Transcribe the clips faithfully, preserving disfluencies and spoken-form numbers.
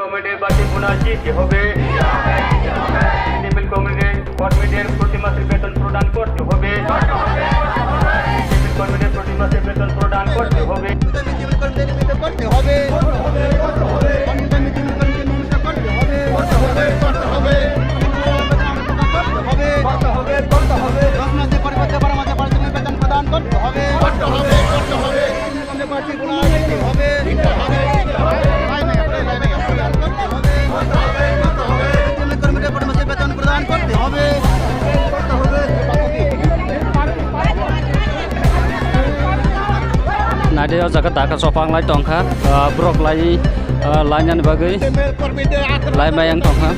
কমিটির বাকি বোনাস দিতে হবে। মিড ডে মিল কমিটির কর্মীদের প্রতি মাসের বেতন প্রদান করতে হবে। মিড ডে মিল কমিটির প্রতি মাসের বেতন প্রদান করতে হবে। দশ মাসের পরিবর্তে বারো মাসের পারিশ্রমিক বেতন প্রদান করতে হবে। Naidi o jaga taka chopang lai tongkha, ah, borok lai, ah, lainani bagwi lai mayang tongkha.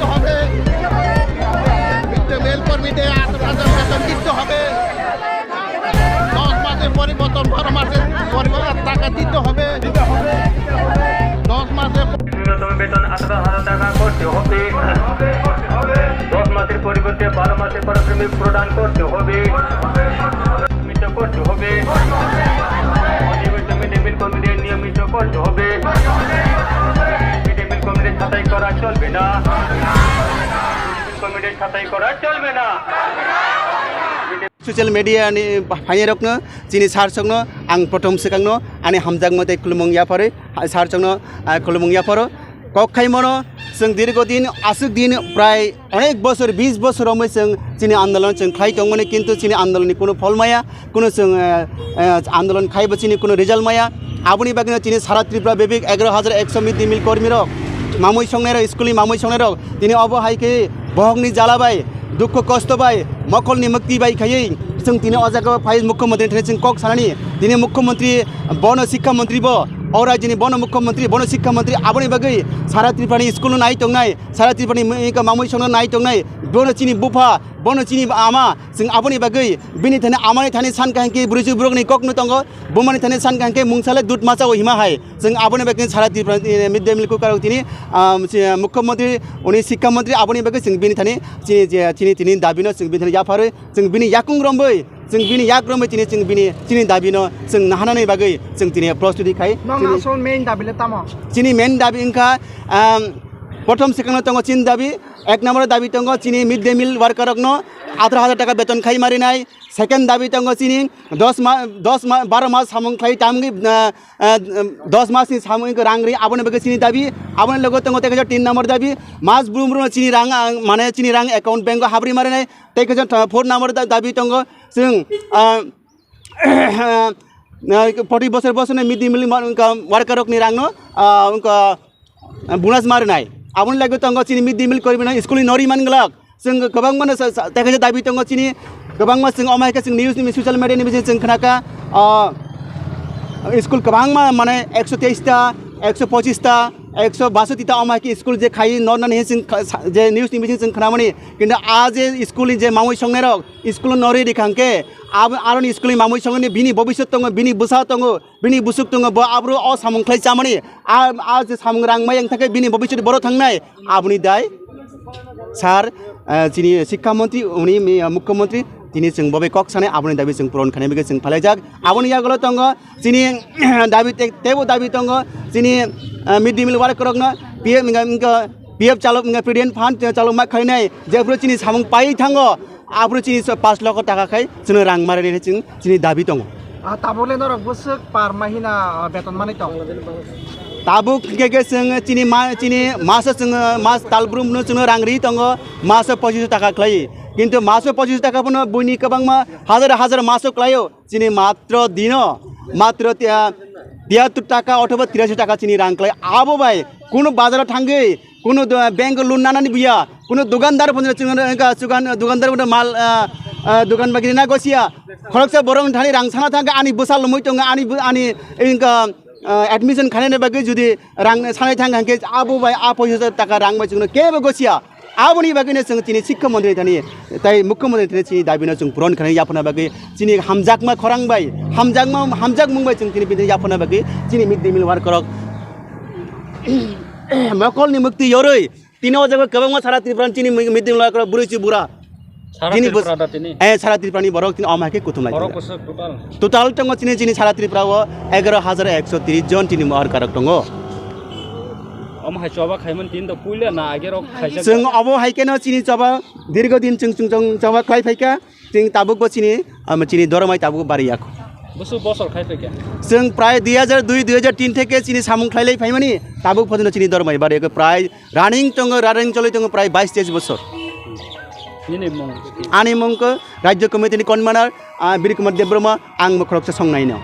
দশ মাসের পরিবর্তন, বারো মাসের পরিবর্তন, টাকা দিতে হবে। দশ মাসের ন্যূনতম বেতন আঠারো হাজার টাকা করতে হবে। দশ মাসের পরিবর্তে বারো মাসের পারিশ্রমিক প্রদান করতে হবে। নিয়মিত করতে হবে। নিয়মিত মিড ডে মিল কমিটির নিয়মিত করতে হবে। মিড ডে মিল কমিটির ছাঁটাই করা চলবে না। কমিটির ছাঁটাই করা চলবে না। Social media ni phainai rokno, chini sir sokno ang prothom swkangno ani hamjakma tei khulumung yapharwi, sir sokno, ah, khulumung yapharo. Kok khaimano chwng dirgo din, aswk din, prai onek bosor, bis bosor romwi chwng chini andolon chwng khlai tongmani, kintu chini andolonni kuno phol maya, kuno chwng, eh, eh, andolon khaibo chini kuno result maya. Aboni bagwino chini sara Tripura bebik egaro hajar ekso mid day meal kormirok, mamui songnairok, school ni mamui songnairok, tini obo hai khe bohokni jala bai, dukho kosto bai, mokolni mukti bai khaiwi chwng tini o jaga phai mukhyamantri thani chwng kok sanani. Tini mukhyamantri bono, sikha mantri bo, o rajyoni bono mukhyamantri, bono sikha mantri, aboni bagwi sara Tripurani school no nai tongnai, sara Tripurani mi-, mamui songno nai tongnai, bono chini bupha, bono chini ama, chwng aboni bagwi bini thani amani thani san kaham khe bwrwi borokni kokno tongo, bumani thani san kaham khe mungsale dud machao hima hai. Chwng aboni bagwi sara Tripura, eh, mid day meal cooker rok tini, ah, si, mukhyamantri, uni sikha mantri, aboni bagwi chwng bini thani chini je, chini, tini dabino chwng bini thani yapharwi, chwng bini yakung romwi, chwng bini yak romwi tini chwng bini, chini dabino chwng nahanani bagwi chwng tini prostuti khai. Nong chini asol main dabi le tamo? Chini main dabi wngkha, um, prothom swkangno tongo chini dabi, ek number dabi tongo chini mid day meal worker rokno atharo hajar taka beton khai marinai, second dabi tongo chini dos ma-, dos ma-, baro mas samung khlai tamgwi, uh, uh, dos mas ni samung rang ri, aboni bagwi chini dabi, aboni logo tongo tei kaisa tin number dabi, mas brum brum chini rang, ang, mane chini rang account bank o habri marinai, tei kaisa four number da-, dabi tongo chwng, ah, ah, poti bosor bosor ni mid day meal ma-, wngkha worker rok ni rang no, ah, wngkha, ah, bonus ma rwnai. Aboni lagi tongo chini mid day meal kormi no school ni nori man glak. Chwng kwbangma no sa, sa, tei kaisa dabi tongo chini, kwbangma chwng omo hai khe chwng news ni social media ni bising chwng khna kha, ah, school kwbangma mane ekso teis ta, ekso pochis ta, ekso basoti ta omo hai khe school je khai nor nani chwng kha-, sa, je news ni bising chwng khna mani. Kintu a je school ni je mamui songnai rok, school no nori rikha hwnkhe, abo, aroni school ni mamui songni bini bobiswt tongo, bini bwsa tongo, bini bwswk tongo, bo abro o samung khlai chamani, a, a je samung rang mai wngthake bini bobiswt boro thangnai, aboni dai sir, eh, chini sikha montri, uni mi, eh, mukhyamantri, tini chwng bobai kok sanai, aboni dabi chwng puron khainai bagwi chwng phalaijak. Aboni yagulo tongo chini dabi te-, teibo dabi tongo chini, eh, mid day meal worker rokno P F, wngkha, wngkha, P F chalok, wngkha, Provident Fund chalok ma khainai, jephru chini samung pai thango, aphuru chini so-, pash lokho taka khai chwngno rang ma rwnai hinwi chwng chini dabi tongo. Ah, tabuk le norok bwswk par ma hina, ah, beton manwi tong? Tabuk hwnkhe khe chwng chini ma-, chini maso chwng, ah, mas talbrumno chwngno rang ri tongo, maso pochiso taka khlai. Kintu maso pochiso taka phano buini kwbangma hajar hajar maso khlaio. Chini matro dino, matro tia-, tiyattor taka othoba tirashi taka chini rang khlai. Abo bai, kuno bazaro thangwi, kuno do-, bank loan nanani buya, kuno dukandar phone chwng, eh, chugan, dukandar phone mal, ah, ah, dukan bagri na gosia. Khoroksa borok thani rang sana thangkha, ani bwsa lomwi tongo, ani bu-, ani, eh, wngkha, ah, admission khainani bagwi judi rang sanai thangkha hwnkhe abo bai a poicha taka rang bai chwngno kebo gosia. Aboni bagwino chwng chini sikha montri thani tei mukhyamantri thani chini dabino chwng puron khainani yaphana bagwi chini hamjakma khorang bai, hamjakma, hamjakmung bai chwng chini bini yaphana bagwi chini mid day meal worker rok mokolni mukti yorwi tini o jaga kwbangma sara Tripura chini mid day meal worker rok bwrwi chi bura. Sara chini bus-, Tripura da tini? Eh, sara Tripura ni borok tini omo hai khe kuthum lai borok tongo. Bwswk total? Total tongo chini, chini sara Tripura o egaro hajar ekso tris jon chini worker rok tongo. Omo hai choba khaimani tini to puila na age rok khaijak. Chwng obo hai kheno chini choba dirgo din chwng chwng chwng choba khlai phaikha, chwng tabukbo chini, um, chini doromai tabukbo bariya kho. Busu bosor khai phaikha. Chwng prai dui hajar dui, dui hajar tin theke chini samung khlailai phaimani, tabuk phojono chini doromai bariya kho, prai running tongo, running choloi tongo prai bais teis bosor. Nini mung? Ani mung khe Rajya Committee ni convener, ah, Bir Kumar Debbarma, ang bo khoroksa songnaino.